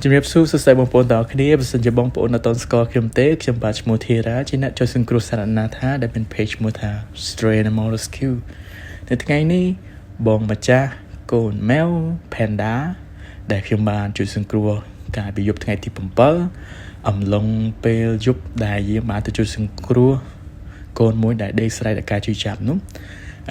ជំរាបសួរសួស្តីបងប្អូនទាំងអស់គ្នាបើសិនជាបងប្អូនអត់ទាន់ស្គាល់ខ្ញុំទេខ្ញុំបាទឈ្មោះធីរ៉ាជាអ្នកជួយសង្គ្រោះសត្វអនាថាដែលមាន page ឈ្មោះថា Stray Animal Rescue នៅថ្ងៃនេះបងម្ចាស់កូនម៉ែវ Panda ដែលខ្ញុំបានជួយសង្គ្រោះកាលពីយប់ថ្ងៃទី7អំឡុងពេលយប់ដែលយើងបានទៅជួយសង្គ្រោះកូនមួយដែលដេកស្រែកដោយការឈឺចាប់នោះ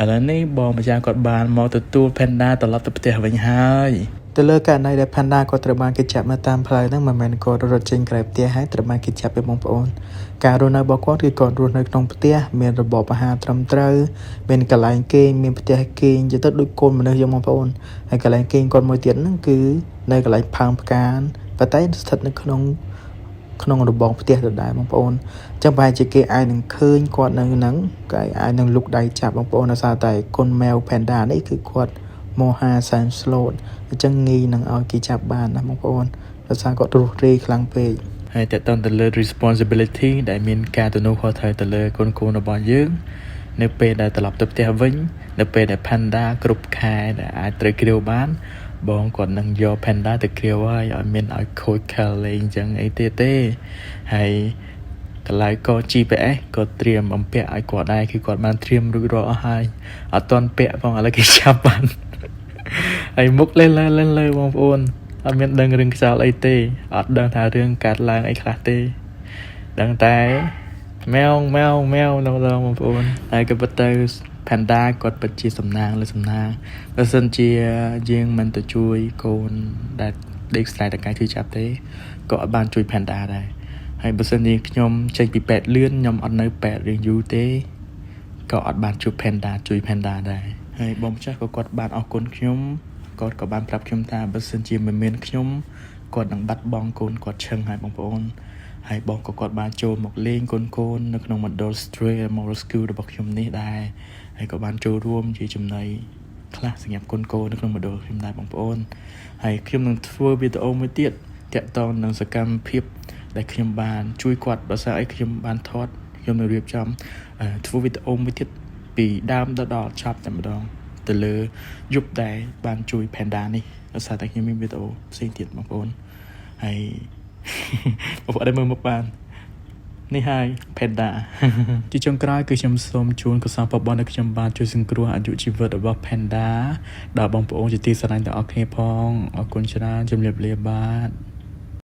ឥឡូវនេះបងម្ចាស់គាត់បានមកទទួល Panda ត្រឡប់ទៅផ្ទះវិញហើយ ទៅលើករណីដែល Panda គាត់ត្រូវបានគេចាប់នៅតាមផ្លូវហ្នឹងមិនមែនគាត់រត់ចេញក្រៅផ្ទះហើយត្រូវបានគេចាប់ទេបងប្អូនការរស់នៅរបស់គាត់គឺគាត់រស់នៅក្នុងផ្ទះមានរបបអាហារត្រឹមត្រូវមានកន្លែងគេងមានផ្ទះគេងនិយាយទៅដូចកូនមនុស្សយើងបងប្អូនហើយកន្លែងគេងគាត់មួយទៀតហ្នឹងគឺនៅកន្លែងផើងផ្កាប៉ុន្តែស្ថិតនៅក្នុងក្នុងរបងផ្ទះដដែលបងប្អូនអញ្ចឹងប្រហែលជាគេអាចនឹងឃើញគាត់នៅហ្នឹងគេអាចនឹងលុកដៃចាប់បងប្អូនដោយសារតែកូនម៉ែវ Panda នេះគឺគាត់មហាសែនស្លូតអញ្ចឹងងាយនឹងឲ្យគេចាប់បានណាបងប្អូនដោយសារគាត់រស់រាយខ្លាំងពេក ហើយតើតើទៅលើ responsibility ដែលមានការទំនួលខុសត្រូវទៅលើកូនកូនរបស់យើង នៅពេលដែលត្រឡប់ទៅផ្ទះវិញ នៅពេលដែល Panda គ្រប់ខែដែលអាចត្រូវគ្រាវបាន បងគាត់នឹងយក Panda ទៅគ្រាវហើយឲ្យមានឲ្យខូចខលលេងអញ្ចឹងអីទៀតទេហើយកន្លែងក៏ GPS ក៏ត្រៀមបំពាក់ឲ្យគាត់ដែរគឺគាត់បានត្រៀមរួចរាល់អស់ហើយអត់ទាន់ពាក់ផងឥឡូវគេចាប់បាន ហើយមុខលេលើលេលើបងប្អូនអត់មានដឹងរឿងខ្យល់អីទេអត់ដឹងថារឿងកាត់ឡើងអីខ្លះទេដឹងតែម៉ែវម៉ែវម៉ែវដល់ដល់បងប្អូនហើយក៏ពិតទៅ Panda គាត់ពិតជាសំណាងលើសំណាងបើសិនជាយើងមិនទៅជួយកូនដែលដេកស្រែកតកាយជួយចាប់ទេក៏អត់បានជួយ Panda ដែរហើយបើសិនជាខ្ញុំចេញពីពេទ្យលឿនខ្ញុំអត់នៅពេទ្យរឿងយូរទេ ក៏អត់បានជួប Panda ជួយ Panda ដែរហើយបងម្ចាស់ក៏គាត់បានអរគុណខ្ញុំគាត់ក៏បានប្រាប់ខ្ញុំថាបើសិនជាមិនមានខ្ញុំគាត់នឹងបាត់បង់កូនគាត់ឈឹងហើយបងប្អូនហើយបងក៏គាត់បានចូលមកលេងកូនកូននៅក្នុងមណ្ឌល Stray Animal Rescue របស់ខ្ញុំនេះដែរហើយក៏បានចូលរួមជាចំណីខ្លះសម្រាប់កូនកូននៅក្នុងមណ្ឌលខ្ញុំដែរបងប្អូនហើយខ្ញុំនឹងធ្វើវីដេអូមួយទៀតទាក់ទងនឹងសកម្មភាពដែលខ្ញុំបានជួយគាត់បើសិនអីខ្ញុំបានថតខ្ញុំនឹងរៀបចំធ្វើវីដេអូមួយទៀតពីដើមដល់ដល់ចប់តែម្ដងទៅលើយប់ដែលបានជួយ Panda នេះដោយសារតែខ្ញុំមានវីដេអូផ្សេងទៀតបងប្អូនហើយ បងប្អូនได้មើលមុខបាននេះហើយ Panda ជាចុងក្រោយគឺខ្ញុំសូមជូនកុសលពរបដែលខ្ញុំបានជួយសង្គ្រោះអាយុជីវិតរបស់ Panda ដល់បងប្អូនជាទីស្រឡាញ់ទាំងអស់គ្នាផងអរគុណច្រើនជំរាបលាបាទ។